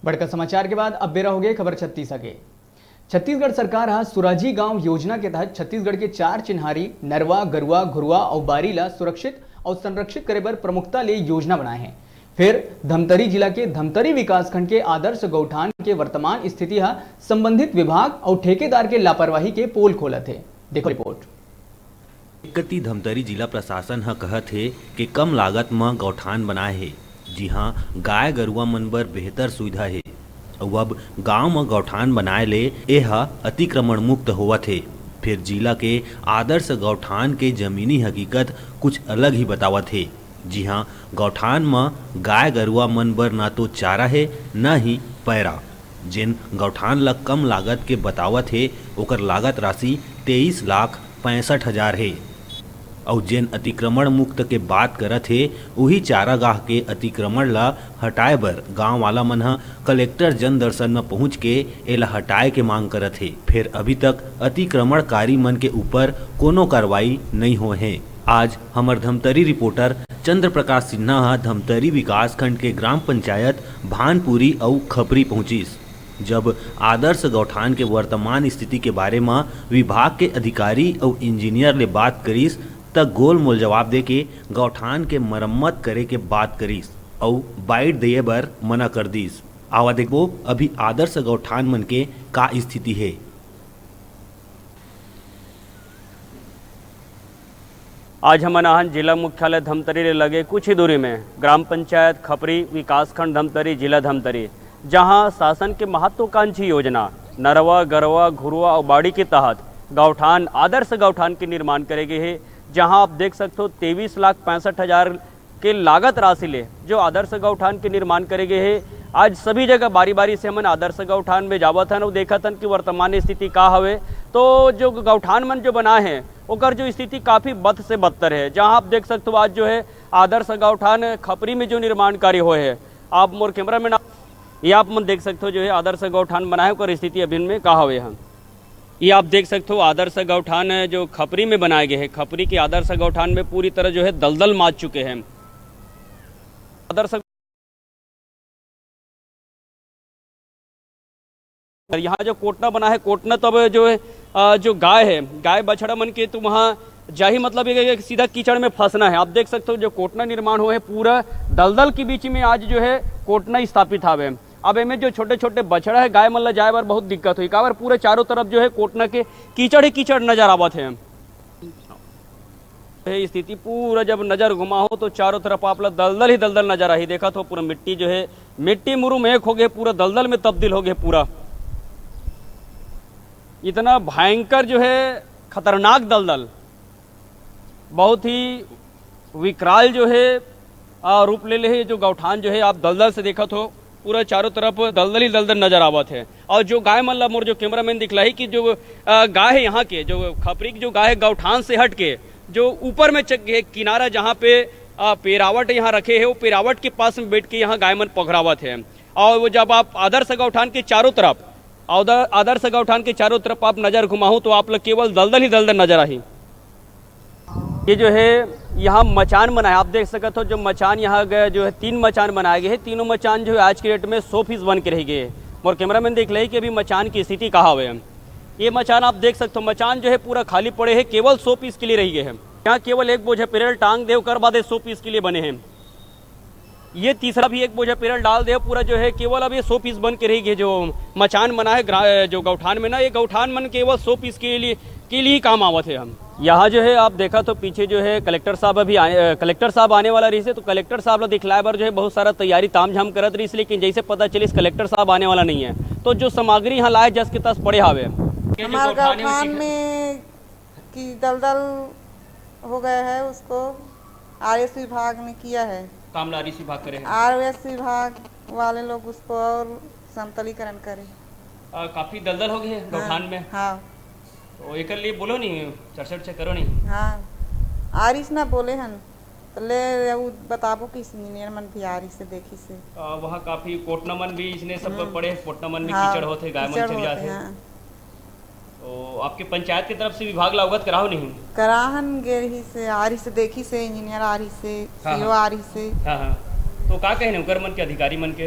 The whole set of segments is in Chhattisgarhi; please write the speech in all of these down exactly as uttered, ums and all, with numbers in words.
बड़का समाचार के बाद अब बेरा होगे खबर छत्तीसा के। छत्तीसगढ़ सरकार ह सुराजी गांव योजना के तहत छत्तीसगढ़ के चार चिन्हारी नरवा, गरुआ, घुरुआ अउ बारी ला सुरक्षित अउ संरक्षित करे बर प्रमुखता ले योजना बनाए हे। फेर धमतरी जिला के धमतरी विकासखंड के आदर्श गौठान के वर्तमान स्थिति ह संबंधित विभाग अउ ठेकेदार के लापरवाही के पोल खोलत हे। देखो रिपोर्ट। एक कति धमतरी जिला प्रशासन ह कहत हे कि कम लागत म गौठान बनाए हे, जिहां गाय गरुवा मन बर बेहतर सुविधा हे। अउ अब गांव म गौठान बनाए ले ए ह अतिक्रमण मुक्त होवत हे। फेर जिला के आदर्श गौठान के जमीनी हकीकत कुछ अलग ही बतावत हे, जिहां गौठान म गाय गरुवा मन बर ना तो चारा हे, ना ही पैरा। जेन गौठान ल कम लागत के बतावत हे, ओकर लागत राशि तेईस लाख पैंसठ हजार हे। अउ जेन अतिक्रमण मुक्त के बात करत हे, उही चारागाह के अतिक्रमण ल हटाए बर गांव वाला मन ह कलेक्टर जन दर्शन म पहुंच के एला हटाए के मांग करत हे। फेर अभी तक अतिक्रमणकारी मन के ऊपर कोनो कार्रवाई नइ होए हे। आज हमर धमतरी रिपोर्टर चंद्र प्रकाश सिन्हा ह धमतरी विकासखंड के ग्राम पंचायत भानपुरी अउ खपरी पहुंचिस। जब आदर्श गौठान के वर्तमान स्थिति के बारे म विभाग के अधिकारी अउ इंजीनियर ले बात करिस, त गोलमोल जवाब देके गौठान के मरम्मत करे के बात करिस अउ बाइट देय बर मना कर दिस। आवा देखबो अभी आदर्श गौठान मन के का स्थिति हे। आज हमन आहन जिला मुख्यालय धमतरी ले लगे कुछ ही दूरी में ग्राम पंचायत खपरी, विकासखंड धमतरी, जिला धमतरी, जहां शासन के महत्वाकांक्षी योजना नरवा, गरवा, घुरुआ अउ बाड़ी के तहत गौठान, आदर्श गौठान के निर्माण करे गे हे, जहां आप देख सकथो तेईस लाख पैंसठ हजार के लागत राशि ले जो आदर्श गौठान के निर्माण करे गे हे। आज सभी जगह बारी-बारी से हमन आदर्श गौठान में जावत हन अउ देखत हन कि वर्तमान स्थिति का हवे। तो जो गौठान मन जो बनाए हे, ओकर जो स्थिति काफी बद से बदतर हे। जहां आप देख सकथो, आज जो है आदर्श गौठान खपरी में जो निर्माण कार्य होए हे, आप मोर कैमरामैन, ये आप मन देख सकथो, जो है आदर्श गौठान बनाए हे, ओकर स्थिति अभी में का हवे हे। ये आप देख सकथो, आदर्श गौठान जो खपरी में बनाए गे हे, खपरी के आदर्श गौठान में पूरी तरह जो है दलदल माच चुके हे। आदर्श और यहाँ जो कोटना बना है, कोटना तब जो है, अ, जो गाय है, गाय बछड़ा मन के तो वहाँ जाही, मतलब ये, ये सीधा कीचड़ में फंसना है। आप देख सकते हो, जो कोटना निर्माण हुआ है, पूरा दलदल के बीच में आज जो है कोटना स्थापित हावे। अब एमे जो छोटे-छोटे बछड़ा है, गाय मन ल जाए बर बहुत दिक्कत होही, काबर पूरा चारों तरफ जो है कोटना के कीचड़ ही कीचड़ नजर आवत है। ये स्थिति पूरा जब नजर घुमाहू तो चारों तरफ आप ला दलदल ही दलदल नजर आही। देखत हो पूरा मिट्टी जो है, मिट्टी मुरुम एक हो गए, पूरा दलदल में तब्दील हो गए पूरा। इतना भयंकर जो है खतरनाक दलदल, बहुत ही विकराल जो है, आ, रूप ले ले है। जो गौठान जो है आप दलदल से देखत हो, पूरा चारों तरफ दलदल ही दलदल नजर आवत है। और जो गाय मन ला मोर जो कैमरामैन दिखलाही कि जो, आ, गाय है यहाँ के, जो खपरी की जो गाय है गौठान से हट के जो ऊपर में चक है किनारा जहाँ पे, आ, पेरावट यहाँ रखे है, वो पेरावट के पास में बैठ के यहाँ गाय मन पघरावत है। और वो जब आप आदर्श गौठान के चारों तरफ, आदर-, आदर्श गौठान के चारों तरफ आप नजर घुमाहू तो आप ला केवल दलदल ही दलदल नजर आही। ये जो है यहाँ मचान बनाए, आप देख सकत हो जो मचान यहाँ गए जो है तीन मचान बनाए गए हैं। तीनों मचान जो है आज के डेट में शो पीस बन के रह गए हैं। मोर कैमरामैन देख ले कि अभी मचान की स्थिति कहाँ हुए हैं। ये मचान आप देख सकते हो, मचान जो है पूरा खाली पड़े हैं, केवल शो पीस के लिए रह गए हैं। यहाँ केवल एक बोझा पिरल टांग दे, ओकर बाद शो पीस के लिए बने हैं। ये तीसरा भी एक बोझा पिरल डाल दे, पूरा जो है केवल अब ये शो पीस बन के रह गए। जो मचान बना है ग्रा-, जो गौठान में ना, ये गौठान मन केवल शो पीस के लिए, के लिए ही काम आवत है। हम यहाँ जो है आप देखा तो पीछे जो है कलेक्टर साहब अभी आए, अ, कलेक्टर साहब आने वाला रहिस हे, तो कलेक्टर साहब ला दिखलाए बर जो है बहुत सारा तैयारी तामझाम करत रहिस, लेकिन जैसे पता चलिस कलेक्टर साहब आने वाला नहीं है, तो जो सामग्री यहाँ लाए जस के तस पड़े हावे। हमारे गौठान में कि दलदल हो गया है, उसको आरएस विभाग ने किया है। काम ला आरएस विभाग करे है। आरएस विभाग वाले लोग उसको और समतलीकरण करे। आ, काफी दलदल हो गए है हाँ, गौठान में। हाँ। तो एकर लिए बोलो नहीं, चर्चा उर्चा करो नहीं। हाँ, आरिस ना बोले हन, तो ले उ बताबो कि इंजीनियर मन भी आरिस से देखी से। आ, वहाँ काफी कोटना मन भी इसने सब हम्म। पड़े, कोटना मन में हाँ, कीचड़ होते, गाय मन कीचड़ चल होते, जाते। हाँ। तो आपके पंचायत की तरफ से विभाग ला अवगत कराओ नहीं? कराहन गे रही से, आरिस से देखी से, इंजीनियर आरिस से, हाँ, सीओ हाँ। आरिस से। हाँ, हाँ। तो का कहने उकर मन के, अधिकारी मन के?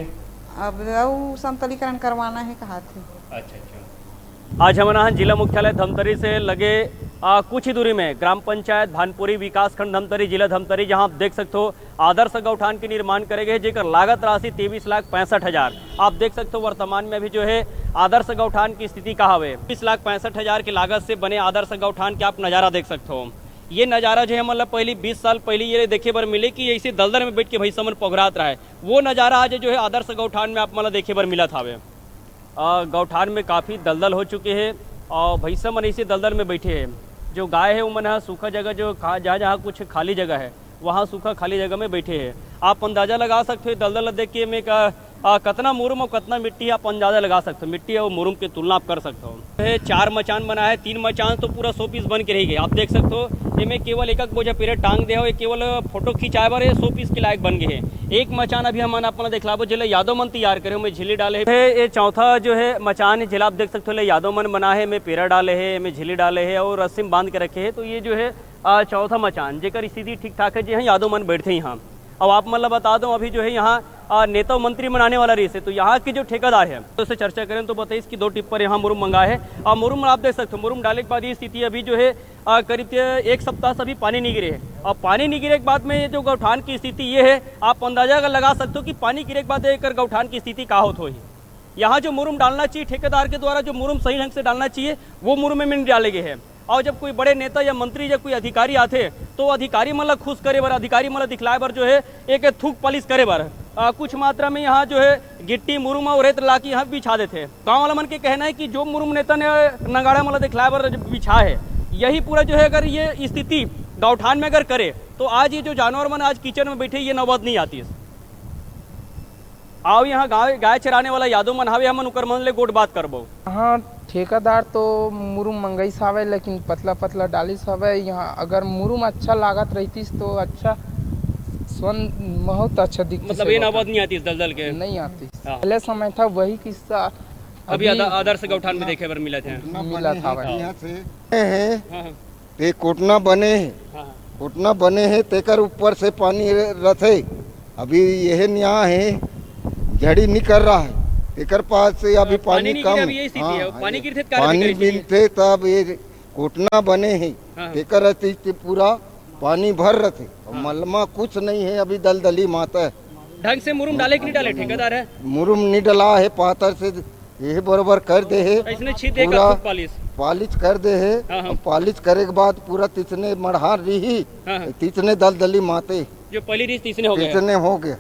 अब अउ समतलीकरण करवाना हे, कहाथे। अच्छा, अच्छा। आज हमन ह जिला मुख्यालय धमतरी से लगे, आ, कुछ ही दूरी में ग्राम पंचायत भानपुरी, विकासखंड धमतरी, जिला धमतरी, जहां आप देख सकथो आदर्श गौठान के निर्माण करे गए हे, जेकर लागत राशि तेईस लाख पैंसठ हजार। आप देख सकथो वर्तमान में अभी जो है आदर्श गौठान की स्थिति का हवे। तेईस लाख पैंसठ हजार की लागत से बने आदर्श गौठान के आप नजारा देख सकथो। ये नजारा जो है, मतलब, पहली बीस साल पहले ये देखे बर मिले कि ऐसे दलदल में बैठ के भैंसा मन पघरात रहे। वो नजारा आज जो है आदर्श गौठान में आप मन ला देखे बर मिलत हावे। अ, गौठान में काफ़ी दलदल हो चुके हे और भैंसा मन इसी दलदल में बैठे हे। जो गाय हे, वो मन ह सूखा जगह, जो खा-, जहाँ, जहाँ कुछ खाली जगह हे, वहाँ सूखा खाली जगह में बैठे हे। आप अंदाजा लगा सकते हो, दलदल देख के में का, अ, कतना मुरुम और कतना मिट्टी, आप अंदाजा लगा सकते हो। मिट्टी और मुरुम की तुलना आप कर सकते हो। ये चार मचान बना है, तीन मचान तो पूरा शोपीस बन के रह गए। आप देख सकते हो, एमे केवल एक एक बोझा पेरा टांग दे हो, ये केवल फोटो खिंचाए बर ये शोपीस के लायक बन गए हैं। एक मचान अभी हमन आप मन ला दिखलाबो, जेला यादव मन तैयार करे हो, में झिल्ली डाले हे। ये चौथा जो है मचान, जेला आप देख सकते हो, ले यादव मन बना है, में पेरा डाले है, में झिल्ली डाले है और रस्सी में बांध के रखे है। तो ये जो है, आ, चौथा मचान, जेकर स्थिति ठीक ठाक है, जी हाँ, यादव मन बैठते ही हाँ। अब आप मन ला बता दो, अभी जो है यहाँ, आ, नेता मंत्री मन आने वाला रहिस हे, तो यहाँ के जो ठेकेदार है, तो उससे चर्चा करें तो बताइस कि दो टिप्पर यहाँ मुरुम मंगा है। और मुरुम आप देख सकते हो, मुरुम डाले के बाद ये स्थिति अभी जो है, आ, करीब ते एक सप्ताह से अभी पानी नहीं गिरे है। और पानी नहीं गिरे के बाद में ये जो गौठान की स्थिति ये है, आप अंदाजा अगर लगा सकते हो कि पानी गिरे के बाद एकर गौठान की स्थिति का होत होही। यहाँ जो मुरुम डालना चाहिए, ठेकेदार के द्वारा जो मुरुम सही ढंग से डालना चाहिए, वो मुरुम में नहीं डाले गए हैं। और जब कोई बड़े नेता या मंत्री या कोई अधिकारी आथे, तो अधिकारी मन ला खुश करे बर, अधिकारी मन ला दिखलाए बर जो है एक थूक पालिश करे बर, आ, कुछ मात्रा में यहाँ जो है गिट्टी, मुरुम और रेत ला के यहाँ बिछा देथे। गाँव वाला मन के कहना है कि जो मुरुम नेता ने नगाड़ा मन ला दिखलाए बर बिछा है, यही पूरा जो है, अगर ये स्थिति गौठान में अगर करे, तो आज ये जो जानवर मन आज कीचड़ में बैठे, ये नौबत नहीं आती है। आओ, यहाँ गाय, गाय चराने वाला यादव मन हावे, हमन उकर मन ले गोठ बात करबो। हाँ, ठेकेदार तो मुरुम मंगईस हावय, लेकिन पतला पतला डालिस हावय। यहाँ अगर मुरुम अच्छा लागत रहितिस तो अच्छा, स्वन बहुत अच्छा दिखतिस मतलब, हे ये गौठान। नौबत नहीं आती इस दलदल के? नहीं आती। हाँ। पहले समय था वही किस्सा अभी अभी आदा-, आदर्श गौठान में देखे बर मिलत हे। मिलत हावय। हाँ। हे। हाँ, हाँ। ते कोटना बने हे, हाँ, हाँ। कोटना बने हे, तेकर ऊपर से पानी र-, रथे। अभी यह न्या हे, झड़ी निकल रहा है, तेकर पास से अभी पानी पानी नहीं गिरे, कम अभी हे। यही स्थिति हाँ, है। हाँ, पानी ये गिरथे त का पानी रहती है? मिलथे तब ये कोटना बने हे, हाँ, हाँ। तेकर अतिरिक्त पूरा पानी भर रथे। हाँ। मलमा कुछ नहीं है, अभी दलदली माता है। ढंग से मुरुम डाले कि नहीं डाले, ठेकेदार है? मुरुम नहीं डला है, पातर से यही बरोबर कर दे हे। इसने छीट देगा पूरा खूब पालिश। पालिश कर दे हे। हाँ, हाँ। और पालिश करे के बाद पूरा तिसने मड़हार रही, हाँ, हाँ। तिसने दलदली माते। जो पहली रीस तिसने हो गए। तिसने हो गए।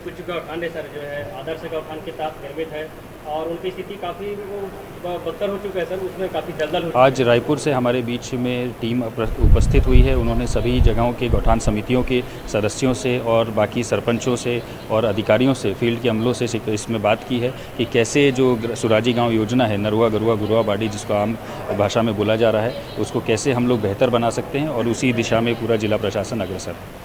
कुछ गौठान है सर, जो है आदर्श गौठान के साथ निर्मित है और उनकी स्थिति काफ़ी वो ब-, बदतर हो चुका है सर, उसमें काफ़ी दलदल हो चुकी आज है। रायपुर से हमारे बीच में टीम अप-, उपस्थित हुई है। उन्होंने सभी जगहों के गौठान समितियों के सदस्यों से और बाकी सरपंचों से और अधिकारियों से, फील्ड के अमलों से शिक-, इसमें बात की है कि कैसे जो ग्र-, सुराजी गांव योजना है, नरुआ, गरुआ, घुरुआ, बाड़ी, जिसको आम भाषा में बोला जा रहा है, उसको कैसे हम लोग बेहतर बना सकते हैं और उसी दिशा में पूरा जिला प्रशासन अग्रसर है।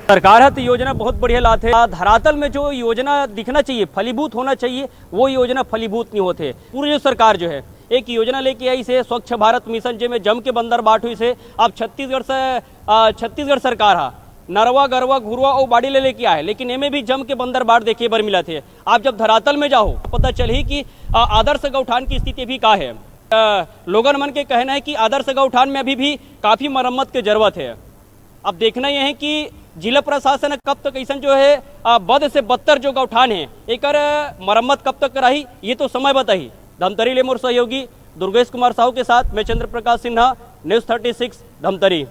सरकार ह तो योजना बहुत बढ़िया लाथे। आ, धरातल में जो योजना दिखना चाहिए, फलीभूत होना चाहिए, वो योजना फलीभूत नहीं होते। पूरी जो सरकार जो है, एक योजना लेके आइस हे स्वच्छ भारत मिशन, जेमे जम के बंदर बाट हुई से। अब छत्तीसगढ़ से, आ, छत्तीसगढ़ सरकार हा नरवा, गरवा, घुरवा और बाड़ी ले लेके आए, लेकिन एमे भी जम के बंदर बाट देखे बर मिलत हे। आप जब धरातल में जाओ, पता चलही कि, आ, आदर्श गौठान की स्थिति भी का है। आ, लोगन मन के कहना है कि आदर्श गौठान में अभी भी काफ़ी मरम्मत के जरूरत है। अब देखना यह है कि जिला प्रशासन कब तक ऐसन जो है, आ, बद से बदतर जो गौठान है, एकर मरम्मत कब तक कराही, ये तो समय बताही। धमतरी ले मोर सहयोगी दुर्गेश कुमार साहू के साथ मैं Chandra Prakash Sinha, news thirty six, Dhamtari.